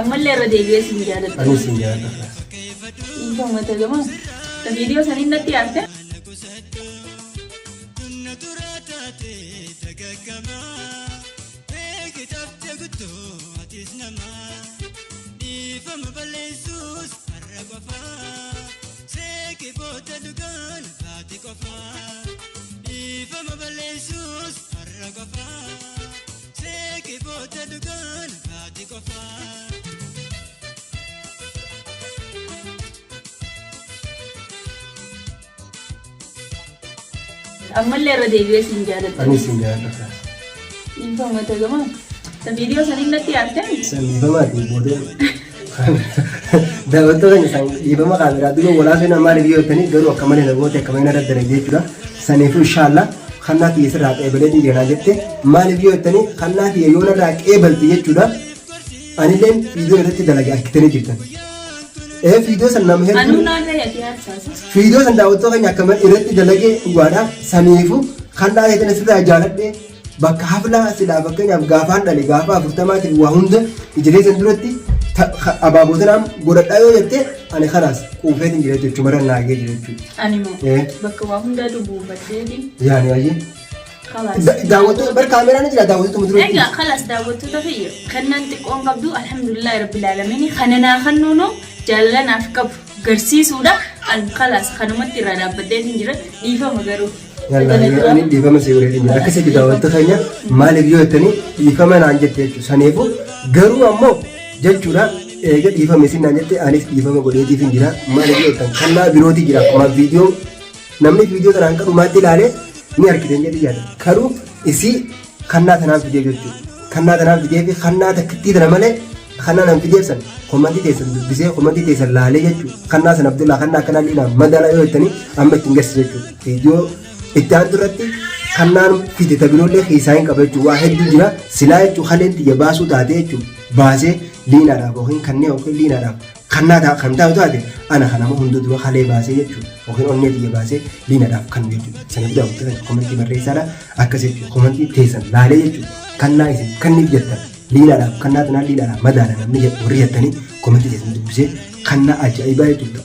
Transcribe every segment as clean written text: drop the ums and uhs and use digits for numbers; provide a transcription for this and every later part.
Ammallee irra deebi'ee sin jaaladha. Anis sin jaaladha. Dhiifama tagamaa. Ta viidiyoo saniin natti yaafte. Ammallee irra deebi'ee sin jaaladha. Anis sin jaaladha. Dhiifama tagamaa. Ta viidiyoo saniin natti yaafte. San dhiifamaati booda. Daawwattoota keenya san dhiifama kaameraa duuba walaa seenaa maaliif yoo jettanii garuu akka malee nagoota akka malee narra dalagde jechuudha. Saniifuu inshaallah kannaa tiyya sirraa qeebalee jira naan jette maaliif yoo jettanii kannaa tiyya yoo narraa qeebalte jechuudha. Anilleen viidiyoo irratti dalage harkitanii jirtan. Ee viidiyoo san nama Anuu hedduu naa ta'e ati haarsaasa. viidiyoo san daawwattoota keenya akka malee irratti dalagee dhugaadha. Saniifuu kannaa tiyya sirraa jaaladhe bakka haflaa silaa fakkeenyaaf gaafaan dhale gaafa afurtamaatiif waa hunda ijilee san duratti abaaboo tanaan godhadhaa yoo jette ani kanaas quufeetiin jira jechuudha mara naagee jira jechuudha. Ani moo Eh. bakka waa hundaa dubuufatteeti Yaani ayyee. kalaas. Daawwattoota bar kaameraan ni jira daawwattoota duratti. Egaa kalaas daawwattoota kiyya kennaan xiqqoon qabdu alhamdulillahi rabbil aalamiin kana naa kennuunoo jaalala naaf qabu garsiisuudha an kalaas kanumatti irraa dhaabbadheetiin jira dhiifama garuu. Yallaa ani dhiifama si godhee jira. Akkasitti daawwattoota keenya maaliif yoo jettanii dhiifama naan jette jechuudha. Saniifuu garuu ammoo jechuudha eega dhiifama isin naan jette anis dhiifama godheetiif hin jira. Maaliif yoo jettan kannaa birooti jira akkuma viidiyoo namni viidiyoo tanaan kadhumaatti ilaale ni argitan jedhi yaada. Garuu isii kannaa tanaan fidee jechuudha. Kannaa tanaan fidee fi kannaa takkittii tana malee kannaa nan fideef san komantii teessan dubbisee komantii teessan laalee jechuudha. Kannaa san Abdullaa kannaa akkanaa liinaa madaalaa yoo jettanii amma ittiin garsiisa jechuudha. Viidiyoo itti aantu irratti kannaan fide tabiroollee keessaa hin qaba jechuudha. Waa hedduu jira. Silaa jechuudha kaleen tiyya baasuu taate jechuudha. Baasee liinaadhaaf yookiin kanneen yookiin liinaadhaaf kannaa ta'a kan taa'u taate ana kan nama hunda dura kalee baasee jechuudha. Yookiin onnee tiyya baasee liinaadhaaf kan jechuudha. Sana bida wanta komantii barreessaadha. Akkas jechuudha. Komantii teessan laalee jechuudha. Kannaa isin kanniif jettan liinaadhaaf kannaa tanaan liinaadhaaf madaala namni jedhu warri jettanii komantii teessan dubbisee kannaa ajaa'ibaa jechuudha.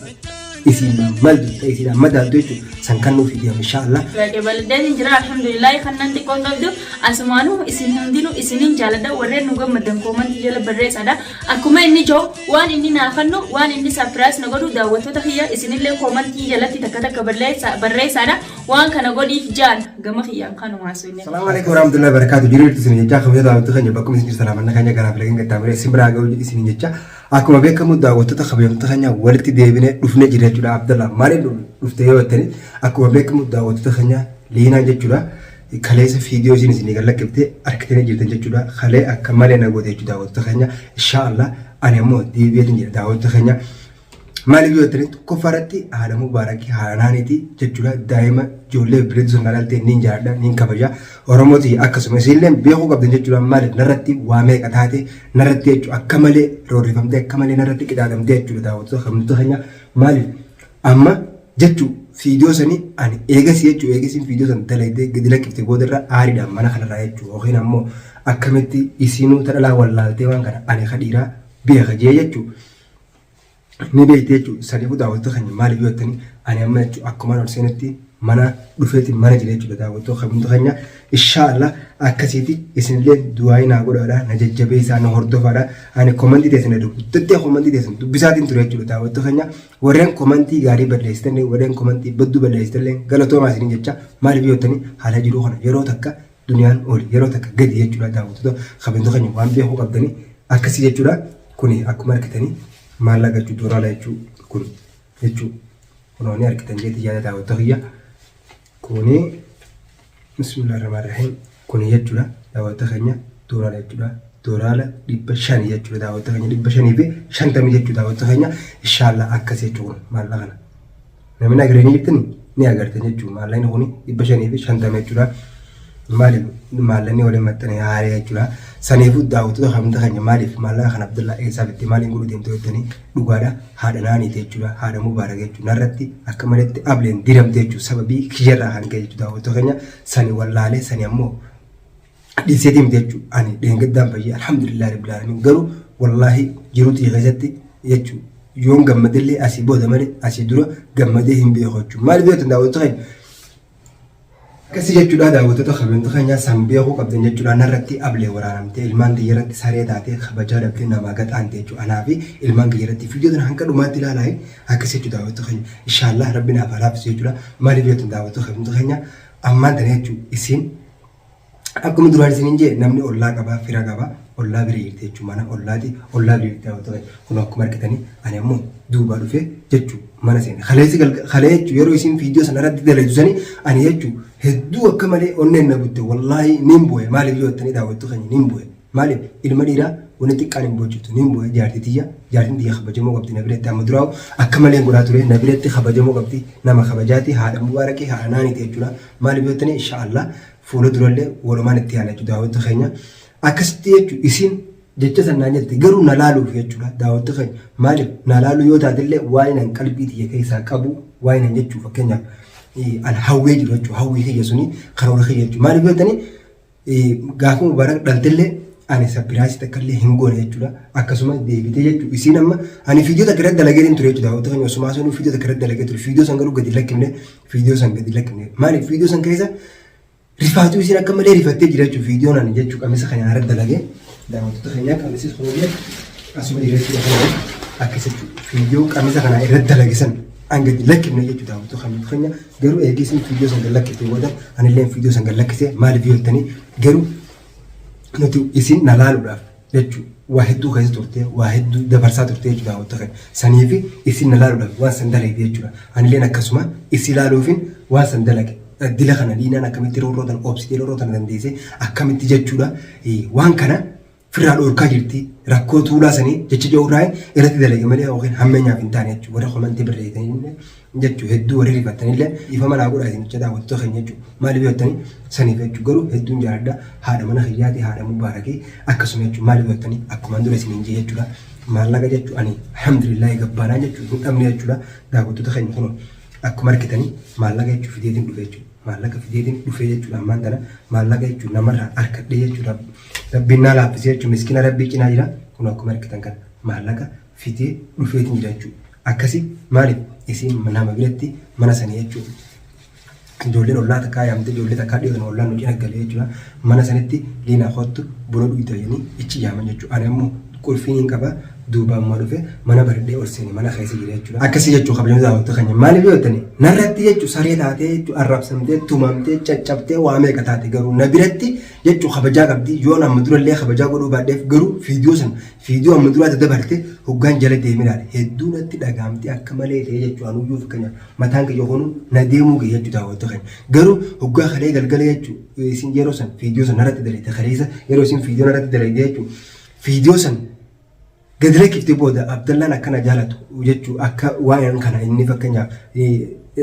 Isiin maltu isiidhaan madaaltu jechuudha. San kan nuuf fideemu inshaallah. Baladeen jira alhamdulillah kannan xiqqoon qabdu asumaanuu isin hundinuu isinin jaaladha warreen nu gammaddan koomantii jala barreessadha akkuma inni jiru waan inni naa kennu waan inni surprise na godhu daawwattoota kiyya isinillee koomantii jalatti takka takka barreessadha waan kana godhiif jaal gama kiyyaan kanumaa sunne. Salaamu alaikum warahmatullahi wabarakatuh. Jiru jirtu isin jecha kabajaa daawwattoota keenya bakkuma isin jirtan salaamannaa keenya garaa filagan gattaamuree isin biraa ga'u isin jecha akkuma beekamu daawwattoota kabajamtoota keenya walitti deebinee dhufnee jira jechuudha. Abdallah maaliin dhufte yoo jettani akkuma beekamu daawwattoota keenya liinaan jechuudha. Kaleessa viidiyoo isin isinii gad lakkifte argitanii jirtan jechuudha. Kalee akka malee na goote jechuudha daawwattoota keenya. Inshaallah ani ammoo deebi'eetiin jira daawwattoota keenya. Maaliif yoo jettanii tokkoffaa irratti haadha Mubaarakii haadha naaniiti jechuudha. Daa'ima ijoollee bireedu sana dhalte niin jaalladha niin kabaja. Oromooti akkasuma isinillee beekuu qabdan jechuudha. Maaliif narratti waa meeqa taate narratti jechuudha akka malee roorrifamtee akka malee narratti qixaaxamtee jechuudha daawwattoota kabajamtoota keenya maaliif amma jechuu fiidiyoo sanii ani eegasii jechuu eegasiin fiidiyoo san dalagdee gadi lakkifte boodarra aariidhaan mana kanarraa jechuu yookiin ammoo akkamitti isiinuu tadhalaa wallaaltee waan kana ani ka dhiiraa beeka jee jechuu ni beekti jechuudha. Saniifuu daawwattoota keenya maaliif yoo jettanii ani amma jechuudha akkumaan ol seenetti mana dhufeetiin mana jira jechuudha daawwattoota kabajamtoota keenya inshaallah akkasiiti isinillee du'aayii naa godhaadha na jajjabeessaa na hordofaadha ani komantii teessan heddu guddattee komantii teessan dubbisaatiin ture jechuudha daawwattoota keenya warreen komantii gaarii barreessitan warreen komantii badduu barreessitan galatoomaa isiniin jecha maaliif yoo jettanii haala jiruu kana yeroo takka duniyaan oli yeroo takka gadi jechuudha daawwattoota kabajamtoota keenya waan beekuu qabdanii akkasii jechuudha kuni akkuma argitanii maallaqa jechuu doolaara jechuu kun jechuu kunoo ni argitan jeetii yaada daawwattoota kiyya kuni bismillaahi rahmaani rahiim kuni jechuudha daawwattoota keenya doolaara jechuudha doolaara 500 jechuudha daawwattoota keenya 550 jechuudha daawwattoota keenya inshaallah akkas jechuu kun maallaqa kana Namni agaranii jirtani ni agartan jechuudha. Maallaqni kun 550 jechuudha. Maaliif maallaqni waliin maxxanee haaree jechuudha. Saniifuu daawwattoota kabajamtoota keenya maaliif maallaqa kana Abdullaa eessaa fitte maaliin godhuu deemte jettanii dhugaadha haadha naaniiti jechuudha. Haadha Mubaarak jechuudha. Narratti akka maletti ableen diramte jechuudha. Sababii kiyyarraa kan ka'e jechuudha daawwattoota keenya sani wallaalee sani ammoo dhiiseetii miti jechuudha. Ani dheengaddaan fayyee alhamdulillah rabbil aalamiin garuu Wallaahi jiruu tiyya keessatti jechuudha. Yoon gammadellee asii booda malee asii dura gammadee hin beeku jechuudha. Maaliif yoo ta'an daawwattoota keenya akkasii jechuudha daawwattoota kabajamtoota keenya san beekuu qabdan jechuudha narratti ablee waraanamtee ilmaan tiyya irratti saree taatee kabajaa dhabdee namaa gaxaante jechuudha anaa fi ilmaan kiyya irratti viidiyoo tana hanga dhumaatti ilaalaa akkasii jechuudha daawwattoota keenya inshaallah rabbi naaf haa laaffisu jechuudha maaliif yoo ta'an daawwattoota kabajamtoota keenya ammaan tana jechuudha isiin Akkuma duraan isiniin jee namni ollaa qaba, fira qaba, ollaa bira jirti jechuun mana ollaati, ollaa bira jirti daawwattoota keenya. Kun akkuma argitanii ani ammoo duubaa dhufee jechuu mana seene. Kaleessi galga kalee jechuu yeroo isin viidiyoo sana irratti dalaydu sanii ani jechuu hedduu akka malee onneen na butte wallaahi niin booye maaliif yoo jettanii daawwattoota keenya niin booye. Maaliif ilma dhiiraa wanni xiqqaan hin boochiftu niin booye jaartii tiyya jaartiin tiyya kabajamoo qabdi na biratti amma duraa'u akka malee godhaa ture na biratti kabajamoo qabdi nama kabajaati haadha mubaarakii haadha naaniiti jechuudha maaliif yoo jettanii inshaallah fuula durallee walumaan itti yaana jechuudha daawwattoota keenya. Akkasitti jechuudha isiin jecha san naan jette garuu na laaluuf jechuudha daawwattoota keenya. Maaliif na laaluu yoo taatellee waan an qalbii tiyya keessaa qabu waan an jechuu fakkeenyaaf an hawwee jiru jechuudha hawwii kiyya suni karoora kiyya jechuudha. Maaliif yoo jettanii gaafa mubaarak dhaltellee ani sapiraayisii takka illee hin goone jechuudha. Akkasumas deebitee jechuudha. Isiin amma ani viidiyoo takka irratti dalagee ture jechuudha. Daawwattoota keenya osumaa sanuu viidiyoo takka irratti dalagee ture. Viidiyoo san garuu gadi lakkifne viidiyoo san gadi lakkifne. Maaliif viidiyoo san keessa rifaatuu isiin akka malee rifattee jira jechuudha. Viidiyoon ani jechuudha qamisa kana irratti dalagee daawwattoota keenyaa qamisis kunillee asuma jira jechuudha. Akkas jechuudha. Viidiyoo qamisa kana irratti dalage san an gadi lakkifne jechuudha daawwattoota keenya garuu eegii isin viidiyoo san gad lakkifte booda anillee viidiyoo san gad lakkisee maaliif yoo jettanii garuu nuti isin na laaluudhaaf jechuudha waa hedduu keessa turte waa hedduu dabarsaa turte jechuudha daawwattoota keenya saniifi isin na laaluudhaaf waan san dalagde jechuudha anilleen akkasuma isin laaluufin waan san dalage dila kana liinaan akkamitti roorroo tana obsitee roorroo tana dandeessee akkamitti jechuudha waan kana firraa dhoorkaa jirti rakkoo tuulaa sanii jecha ja'urraa irratti dalage malee yookiin hammeenyaaf hin taane jechuudha warra komantii barreessanii jechuudha hedduu warri rifattanillee dhiifama naa godhaa isin jecha daawwattoota keenya jechuudha maaliif jettanii saniif jechuudha garuu hedduun jaaladha haadha mana kiyyaati haadha mubaarakii akkasuma jechuudha maaliif jettanii akkumaan dura isiniin jee jechuudha maallaqa jechuudha ani alhamdulillaahi gabbaanaa jechuudha hin dhabne jechuudha daawwattoota keenya kunoo akkuma argitanii maallaqa jechuudha fideetiin dhufe jechuudha maallaqa fideetiin dhufe jechuudha ammaan tana maallaqa jechuudha namarraa harkadhee jechuudha rabbiin naa laaffisee jechuudha miskiina rabbii cinaa jira kun akkuma argitan kana maallaqa fidee dhufeetiin jira jechuudha. Akkasi maaliif isiin nama biratti mana sanii jechuudha. Ijoolleen ollaa takkaa yaamte ijoollee takkaa dhiyootan ollaan nu cina galee jechuudha. Mana sanitti liinaa kottu buna dhuyda jedhanii ichi yaaman jechuudha. Ani ammoo qulfiin hin qaba duubaan ma dhufe mana baradhee ol seene mana keessa jira jechuudha. Akkasii jechuun kabajamtoota daawwattoota keenya maaliif yoo jettani narratti jechuun saree taatee jechuun arrabsamtee tumamtee caccabtee waa meeqa taate garuu na biratti jechuun kabajaa qabdi yoon amma durallee kabajaa godhuu baadheef garuu viidiyoo sana Viidiyoo amma duraa dadabarte hoggaan jala deeme ilaale hedduu natti dhagahamte akka malee ta'e jechuu anuyyuu fakkeenyaaf mataan kiyya kunu na deemuu gahe jechuu daawwattoota keenya garuu hoggaa kalee galgala jechuu isin yeroo san viidiyoo san narratti dalayte kaleessa yeroo isin viidiyoo narratti dalayte jechuu viidiyoo san gadi lakkifte booda Abdallaan akkana jaalatu jechuu akka waan kana inni fakkeenyaaf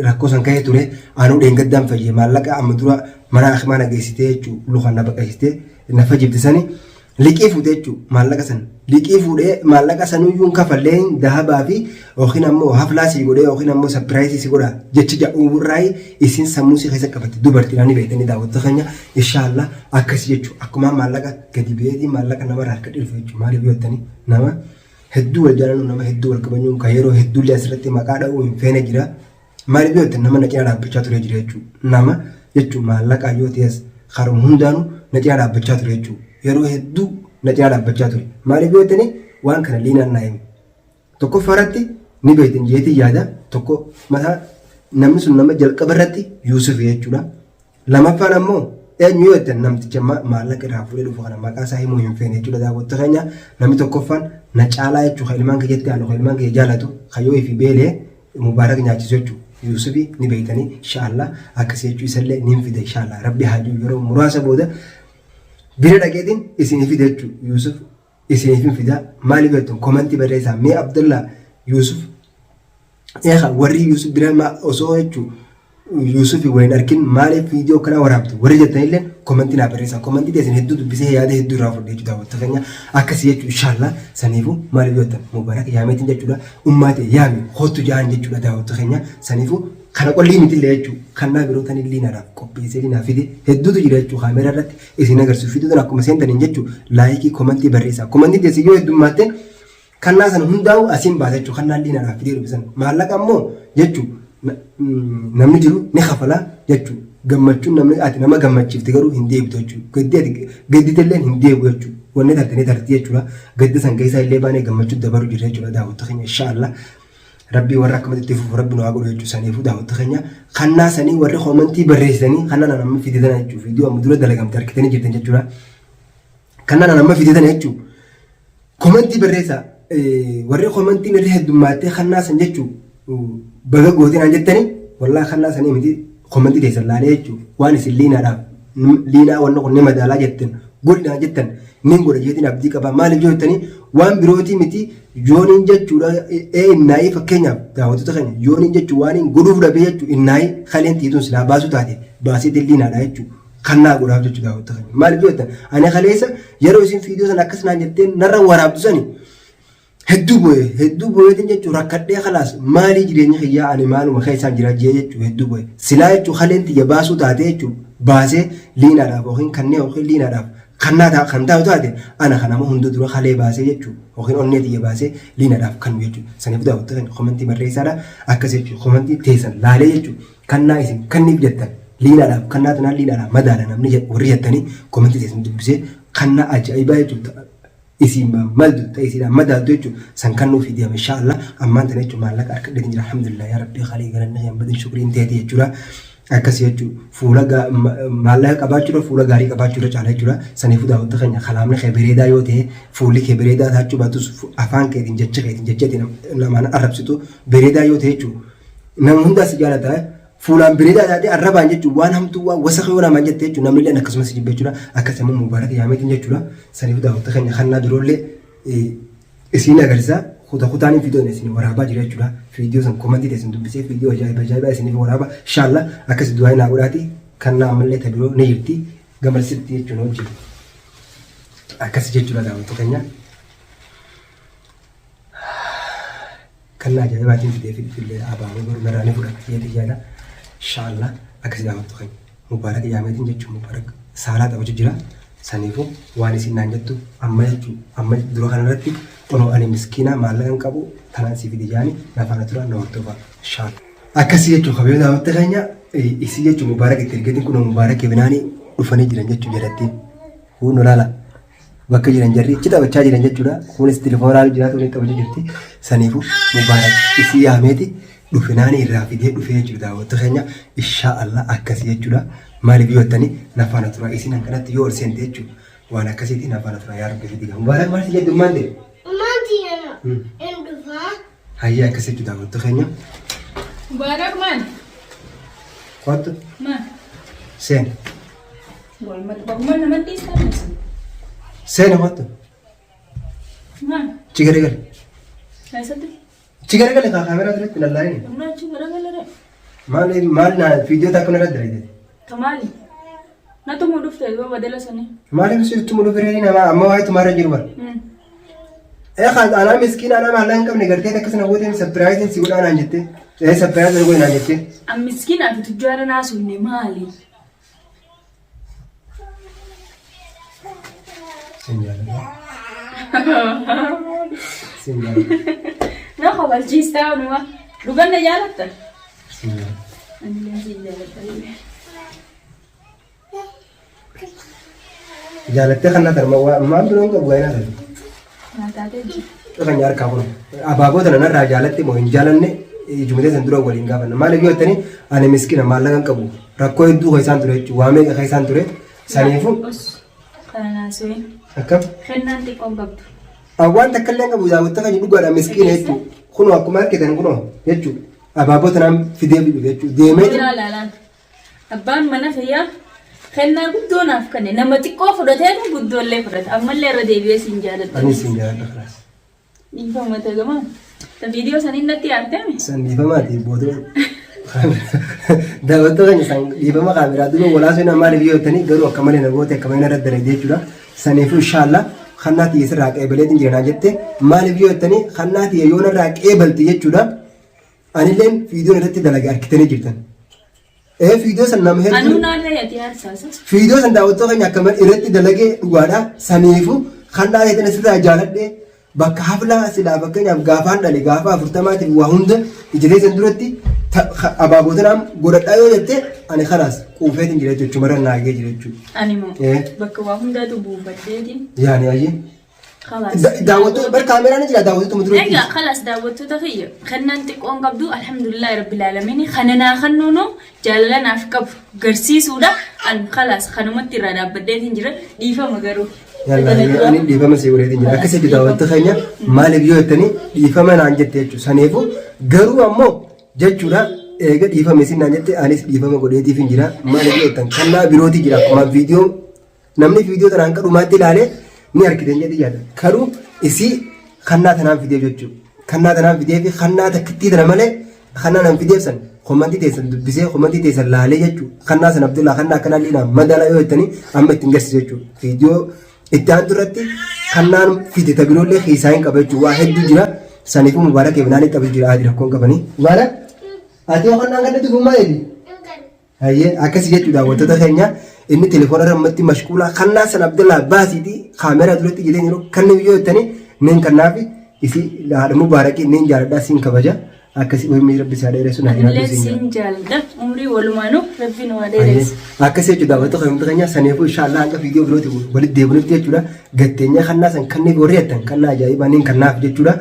rakkoo san ka'ee ture anuu dheengaddaan fayye maallaqa amma dura mana akimaa na geessitee jechuu luka na baqaysitee na fajibte sani Liqii fuute jechuun maallaqa san liqii fuudhee maallaqa sanuyyuu hin kafallee dahabaa fi yookiin ammoo haflaa sii godhee yookiin ammoo sapiraayisii si godha jecha ja'uurraayi isin sammuu si keessa qabatte dubartiidhaan ni beektanii daawwattoota keenya inshaallah akkasi jechuun akkuma maallaqa gadi ba'eetii maallaqa namarraa harka dhilfu jechuun maaliif yoo jettanii nama hedduu wal jaalannu nama hedduu wal kabajuun kan yeroo hedduullee asirratti maqaa dha'uu hin feene jira. Maaliif yoo jette nama na cinaa dhaabbachaa ture jira jechuudha. Nama jechuun maallaqaa yoo ta'es karuma hundaanuu na cinaa dhaabbachaa ture jechuudha. Yeroo hedduu na cinaa dhaabbachaa ture. Maaliif yoo jettanii waan kana liinaan naa hime. Tokkoffaa irratti ni beektan jeetii yaada tokko mataa namni sun nama jalqaba irratti Yuusuf jechuudha. Lamaffaan ammoo eenyu yoo jettan namticha maallaqa irraa fuudhee dhufu kana maqaa isaa himuu hin feene jechuudha daawwattoota keenya namni tokkoffaan na caalaa jechuudha kan ilmaan kiyyatti aanu kan ilmaan kiyya jaalatu kan yoo ifi beelee mubaarak nyaachisu jechuudha. Yuusufi ni beektanii inshaallah akkasii jechuu isallee ni fida inshaallah rabbi haa jiru yeroo muraasa booda bira dhaqeetiin isinii fida jechuudha Yuusuf isiniif hin fida maaliif jettu komantii barreessaa mee Abdullah Yuusuf eegaa warri Yuusuf bira osoo jechuudha Yuusufi waliin arkin maaliif viidiyoo akkanaa waraabdu warri jettanillee komantii naa barreessaa komantii teessan hedduu dubbisee yaada hedduu irraa fudhee jechuudha daawwattoota keenya akkasii jechuudha inshaallah saniifuu maaliif yoo jettan mubaarak yaameetiin jechuudha ummaa ta'e yaami kottu ja'an jechuudha daawwattoota keenya saniifuu Kana qollii mitillee jechuudha. Kannaa biroo tan liinaadhaaf qopheessee liinaa fide hedduutu jira jechuudha. Kaameeraa irratti isin agarsiisu fiduu tan akkuma seentaniin jechuudha. Like, comment barreessaa. Comment teessi yoo heddummaatte kannaa sana hundaa'u asiin baasa jechuudha. Kannaan liinaadhaaf fidee dhufe sana. Maallaqa ammoo jechuudha namni jiru ni kafala jechuudha. Gammachuun namni ati nama gammachiifte garuu hin deebitu jechuudha. Gaddi ati gadditellee hin deebi'u jechuudha. Wanni tarte ni tarti jechuudha. Gadda san keessaa illee baanee gammachuu dabaru jirra jechuudha daawwattoota keenya inshaallah. Rabbii warra akkamatti itti fufu rabbi nu haa godhu jechuudha. Saniifuu daawwattoota keenya kannaa sanii warri comment barreessanii kannaa naan amma fide tana jechuudha. Viidiyoo amma dura dalagamte harkitanii jirtan jechuudha. Kannaa naan amma fide tana jechuudha. Comment barreessaa warri commentiin irra heddummaatee kannaa san jechuudha. Baga gootee naan jettanii wallaahi kannaa sanii miti comment teessan laalee jechuudha. Waan isin liinaadhaaf liinaa wanni kun ni madaalaa jettan godhi naan jettan nin godha jeetiin abdii qaba. Maaliif yoo jettanii waan birootii miti yooniin jechuudha ee innaayii fakkeenyaaf daawwattoota keenya yooniin jechuun waan hin godhuuf dhabee jechuudha innaayii kaleen tiituun silaa baasuu taate baasee dilliinaadha jechuudha. Kannaa godhaaf jechuudha daawwattoota keenya. Maaliif yoo jettan ani kaleessa yeroo isin viidiyoo sana akkas naan jettee narra waraabdu sani hedduu boo'e hedduu boo'eetiin jechuun rakkadhee kalaas maalii jireenya kiyyaa ani maaluma keessaan jira jee jechuun hedduu boo'e silaa jechuun kaleen tiyya baasuu taate jechuun baasee liinaadhaaf yookiin kannee yookiin liinaadhaaf kannaa ta'a kan taa'u taate ana kan nama hunda dura kalee baasee jechuun yookiin onnee tiyya baasee liinaadhaaf kannu jechuun saniif daawwattoota keenya comment barreessaadha akkas jechuun comment teessan laalee jechuun kannaa isin kanniif jettan liinaadhaaf kannaa tanaan liinaadhaaf madaala namni warri jettanii comment teessan dubbisee kannaa ajaa'ibaa jechuun isiin maldu ta isiidhaan madaaltu jechuun san kan nuuf fidiyam inshaallah. Ammaan tana jechuun maallaqa harkadheetiin jira, alhamdulillah. Yaa rabbii khalii galanni kee hin badin, shukriin teeti jechuudha. Akkas jechuun fuula maallaqa qabaachuudha fuula gaarii qabaachuudha caala jechuudha. Saniifuu daawwattoota keenya kalaamni kee bareedaa yoo ta'e, fuulli kee bareedaa taachuu baatus, afaan keetiin jecha keetiin jecha namaan arrabsitu bareedaa yoo ta'e jechuudha nama hundaa si jaalata. Fuulaan bareedaa taatee arrabaan jechuun waan hamtuu waan wasaka yoo namaan jette jechuun namni illee akkasumas jibba jechuudha. Akkasuma Mubaarak yaameetiin jechuudha. Saniif daawwattoota keenya kannaa biroollee isiin agarsiisa. Kuta kutaan viidiyoon isin waraabaa jira jechuudha. Viidiyoo san comment teessan dubbisee viidiyoo ajaa'iba ajaa'ibaa isiniif waraaba. Inshallah akkas du'aa naa godhaati. Kannaa ammallee ta biroo ni jirti. Gamarsitti jechuun hojii. Akkas jechuudha daawwattoota keenya. Kannaa ajaa'ibaatiin fidee filfillee abaaboo garuu narraa ni fudhata jeetii yaada. Inshallah akkas daawwattu keenya. Mubaarak yaameetiin jechuun Mubaarak saalaa taphachuu jira. Saniifuu waan isin naan jettu amma jechuun amma dura kanarratti onoo ani miskiinaa maallaqa hin qabu tanaan si fide jaani na faana tura na hordofaa. Inshallah. Akkasii jechuun kabajoo daawwatte keenya isii jechuun Mubaarak itti ergeetiin kun Mubaarak binaanii dhufanii jiran jechuun jalatti. Huun olaala. Bakka jiran jarri achi taphachaa jiran jechuudha. Kunis telefoonaa jira tunis taphachuu jirti. Saniifuu Mubaarak isii yaameeti dhufinaani irraa fidee dhufee jechuudha daawwattoota keenya. Inshaa Allah akkasii jechuudha. Maaliif yoo jettanii na faana tura isin hanqanatti yoo ol seente jechuudha. Waan akkasiiti na faana tura yaa Rabbi fidi. Mubaarak maal si jedhu maal ta'e? Maanti yana hin dhufaa. Hayyee akkasii jechuudha daawwattoota keenya. Mubaarak maal? Kottu Maal? seeni. Baguma namatti isaan. Seeni kottu. Maal? Achi garagale. Eessatti? Achi garagale kaa kaameraa duratti lallaa'ini. Humna achi garagalee. Maal maal naa viidiyoo takka narra dalagde. Tamaali. Natu mu dhufte yoo badala sanii. Maaliif si itti mulu firee namaa amma waa'ee tumaarra jiru bara. Ee kan anaa miskiin anaa maallaqa hin qabne gartee akkasuma gooteen surpriseiin si godhaa naan jettee. Ee surprise na godhi naan jettee. An miskiin ati tujjaara naasofne maali? Sin jaalladha. Sin jaalladha. Na kabalchiistaa numa. Dhugan na jaalatta? Sin jaalladha. Anillee sin jaalladha. Jaalattee kan natan maal biroon qabu gaa'inaa sana. Naa taatee jira. Kan harkaa kun abaaboo tana narraa jaalatte moo hin jaalanne ijumlee san dura waliin gaafanna. Maaliif yoo jettanii ani miskiina maallaqa hin qabu rakkoo hedduu kan isaan ture jechuudha waa meeqa kan isaan ture saniifuu Os kana naasoo akkam kennaan xiqqoon qabdu. Waan takka illee hin qabu daawwatta kan dhugaadha miskiina jechuudha. Kunoo akkuma argitan kunoo jechuudha abaaboo tanaan fidee fidhu jechuudha deemee Laal laal. Abbaan mana kiyyaa kennaa guddoo naaf kenne. Nama xiqqoo fudhateetu guddoollee fudhata. Ammallee irra deebi'ee siin jaaladha. Anis siin jaaladha kalaas. Dhiifama tagamaa. Ta viidiyoo saniin natti aarteemi. San dhiifamaati booda daawwattoota keenya san dhiifama kaameraa duuba walaasuu nama maaliif yoo jettanii garuu akka malee na goote akka malee narra dalagde jechuudha. Saniifuu inshaallah kannaa tiyya sirraa qeebaleetiin jira naan jette maaliif yoo jettanii kannaa tiyya yoo narraa qeebalte jechuudha. Anilleen viidiyoon irratti dalagaa harkitanii jirtan. Ee, viidiyoo san nama Anuu hedduu naarra ati haarsaasa. Viidiyoo san daawwattoota keenya akka malee irratti dalagee dhugaadha. Saniifu kan dhaayatan asirraa jaaladhe bakka haflaa silaa fakkeenyaaf gaafaan dhale gaafa 40tiif waa hunda ija teessan duratti abaaboo tanaan godhadhaa yoo jette, ani kanaas quufeetiin jira jechuudha. Marra naagee jira jechuudha. Ani moo bakka waa hundaatu buufadheetiin. Yaani ayyee. Khalaas. Daawwattoota bar kaameraan ni jira daawwattoota duratti. Egaa khalaas, daawwattoota kiyya, kennaan xiqqoon qabdu, alhamdulillahi rabbil aalamiin, kana naa kennuunu jaalala naaf qabu garsiisuudha. An khalaas kanumatti irraa dhaabbadheetiin jira, dhiifama garuu. Yalla, ani dhiifama si godheetiin jira. Akkasitti daawwattoota keenya, maaliif yoo jettanii dhiifama naan jette jechuudha. Saniifuu garuu ammoo jechuudha, eega dhiifama isin naan jette, anis dhiifama godheetiif hin jira. Maaliif yoo jettan kannaa birootii jira, akkuma viidiyoo namni viidiyoo tanaan kadhumaatti ilaale ni argite jedhi yaada. Garuu isii kannaa tanaan fidee jechuudha. Kannaa tanaan fidee fi kannaa takkittii tana malee kannaa nan fideef san komantii teessan dubbisee, komantii teessan laalee jechuudha. Kannaa san Abdullaa kannaa akkanaa liinaa madaala yoo jettanii amma ittiin garsiisu jechuudha. Viidiyoo itti aantu irratti kannaan fide tabiroollee keessaa hin qaba jechuudha. Waa hedduu jira. Saniifuu Mubaarak eebnaanii qabu jira, adi rakkoon qabanii. Mubaarak, ati yoo kannaan kanatti gummaa jedhi. Hayyee, akkasii jechuudha daawwattoota keenya, inni telefoona irra ammatti mashquulaa. Kannaa san Abdallaa baasiitii kaameraa duratti jedhee jiru kan yoo jettanii neen kannaafi isii haadha Mubaarakii neen jaaladhaa, siin kabaja, akkasii umrii rabbi isaa dheeressu naa jiraatu. Anillee siin siin jaalladha. Umrii walumaanuu rabbi nu haa dheeressu. Akkasii jechuudha daawwattoota keenya, saniifuu inshaallah hanga viidiyoo birooti walitti deebinutti jechuudha, gatteenyaa kannaa san kanneen warri jettan kannaa ajaa'ibaa neen kannaaf jechuudha.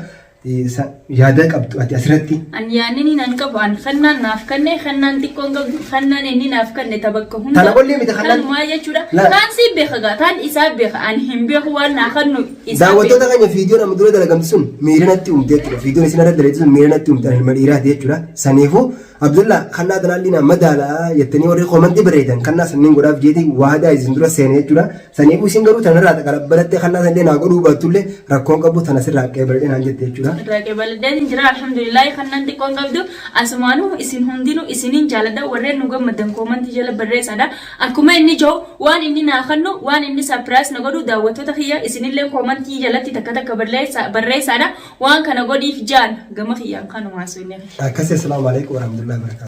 Yaada qabdu ati asirratti. An yaadni nan qabu, an kennaan naaf kenne, kennaan xiqqoon qabdu, kennaan inni naaf kenne ta bakka hunda. Tana qolli miti kennaan- Kanumaa jechuudha. La- Taan si beeka gaa, taan isaa beeka, an hin beeku, waan naa kennu isaa Daawwattoota beeka. keenya, viidiyoon amma dura dalagamte sun miira natti uumte jechuudha. Viidiyoon isin irra dalagde sun miira natti uumte, ani ilma dhiiraati jechuudha. Saniifuu Abdullah kannaa tanaan liinaa madaalaa jettanii warri koomantii barreessan kannaa sanniin godhaaf jeetii waadaa isin dura seene jechuudha. Saniifuu isin garuu tanarraa qarabbalattee kannaa sanillee naa godhuu baattullee rakkoon qabu, tana sirraa qeebaladhee naan jette jechuudha. Irraa qeebaladheetiin jira, alhamdulillahi, kennaan xiqqoon qabdu. Asumaanuu isin hundinuu isiniin jaaladha. Warreen nu gammaddan koomantii jala barreessadha. Akkuma inni jiru waan inni naa kennu, waan inni surprise na godhu, daawwattoota kiyya, isinillee koomantii jalatti takka takka barreessaadha. Waan kana godhiif jaan gama kiyyaan kanumaa sunni. Akkasii, assalaamu alaikum warahmatullahi wabarakatuh.